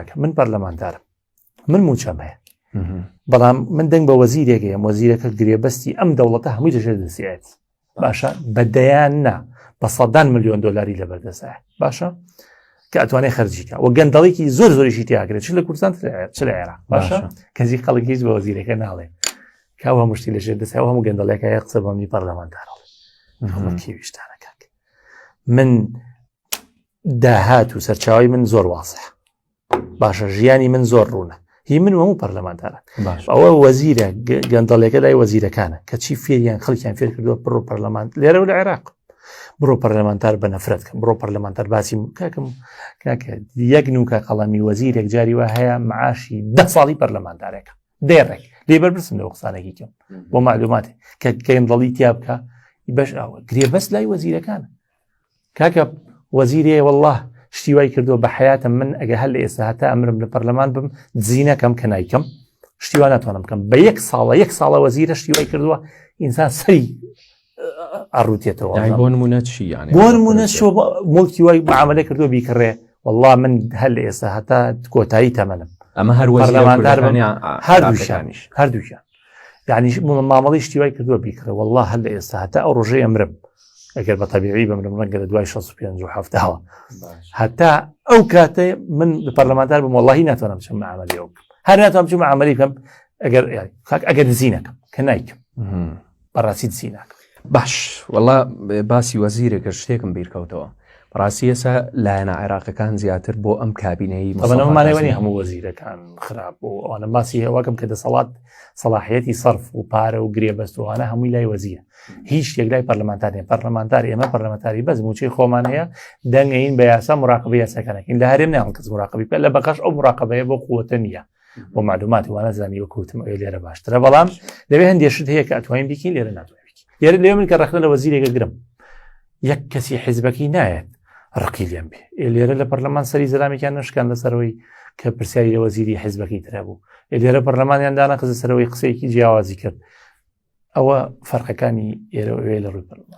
کاکە من پەرلەمانتارم من موچەم هەیە بەڵام من دەنگ بە وەزیرێکەیەم وەزیرەکە گرێبەستی ئەم دەوڵەتە هەمووی لەژێر دەستیەتی باشە بە دەیان نا بە سەدان ملیۆن دلاری لەبەردەسایە باشە کە ئەتوانێت خەرجیکە و گەندەڵێکی زۆر زۆریشی تیاگرێت چ لە کوردستان چ لە عێراق باشە کەسی خەڵک هیچ بە وەزیرەکە ناڵێ کاوە هەموو شتی لەژێر دەسەوە هەموو گەندەڵێکە یە قسە بەمنی پەرلەمانتارڵ کێویشتانە کاک من داهات و سەرچاوی من زۆر وازح باشە ژیانی من زۆر ڕوونە هی من هەموو پەرلەمانتارە ئەوە وەزیرە گەندەڵێکە لای وەزیرەکانە کەچی فێریان خەڵکیان فێر کردووە بڕۆ پەرلەمان لێرە و لە عێراق بڕۆ پەرلەمانتار بە نەفرەت کە بڕۆ پەرلەمانتار باسی کاکم کاکە یەک نوکە قەڵەمی وەزیرێک جاری وە هەیە معاشی ده ساڵی پەرلەمانتارێکە دێڕێک لێ بەرپرسم لەو قسانێکی کەم بۆ معلوماتێ کە گەندەڵی تیا بکە بەش ئەوە گرێبەست لای وەزیرەکانە کاکە وەزیرێ والله شتی وای کردووە بە حیاتم من ئەگە هەر لە ئێستا هەتا ئەمرم لە پەرلەمان بم دزی نەکەم کە نایکەم شتی وا ناتوانم بکەم بە یەک ساڵە یەک ساڵە وەزیرە شتی وای کردووە ئینسان سەری ئەڕوتێتەوە بۆ نمونە چی یانێ بۆ نمونە شۆ مڵکی وای معاملە کردووە بیکڕێ والله من هەر لە ئێستا هەتا کۆتایی تەمەنم ئەمە هەر پەرلەماندار هەردووشانیش هەردووشیان یعنی مامەڵی شتی وای کردووە بیکڕێ والله هەر لە ئێستا هەتا ئەو ڕۆژەی ئەمرم ئەگەر بە تەبیعی بمرم ڕەنگە لە دوای 65 و هەفتاوە هەتا ئەو کاتێ من لە پەرلەمانتار بم واللهی ناتوانم بچم معاملەی ئەو بکەم هەر ناتوانم بچم معاملەی بکەم ئەگەر خاک ئەگەر دزی نەکەم کە نایکەم بەڕاستی دزی ناکەم باش وەڵا باسی وەزیرێکە شتێکم بیرکەوتەوە ڕاستی ئێستا لایەنە عێراقەکان زیاتر بۆ ئەم کابینەی مەسەڵمانەوەنی هەموو وەزیرەکان خراپ و ئەوانە باسی هەواکەم کە دەسەڵات سەڵاحیەتی سەرف و پارە و گرێبەستوانە هەمووی لای وەزیرە هیچ شتێک لای پەرلەمانتار نیە پەرلەمانتار ئێمە پەرلەمانتاری بەس موچەی خۆمان هەیە دەنگین بە یاسا مراقبە یاساکانەکەین لە هەرێم ناڵن کەس مراقبی بکە لە بەقەش ئەو مراقبەیە بۆ قوتە نییە بۆ معلوماتی وانە زانی وەکوتم ئەوێ لێرە باشترە بەڵام لەوێ هەندێک شت هەیە کە ئەتوانین بیکەین لێرە ناتوانین بیکەین لێرە لێ من کە ڕەخنە لە وەزیرێکە گرم یەک کەسی حیزبەکەی نایەت ڕقی لێم بێ لێرە لە پەرلەمان سەری زەلامێکیان نشکان لەسەرەوەی کە پرسیاری لە وەزیری حیزبەکەی ترە بوو لێرە پەرلەمانیان دانا خزە سەرەوەی قسەیەکی جیاوازی کرد ئەوە فەرقەکانی ئێرە ئەوێ لە ڕووی پەرلەمان.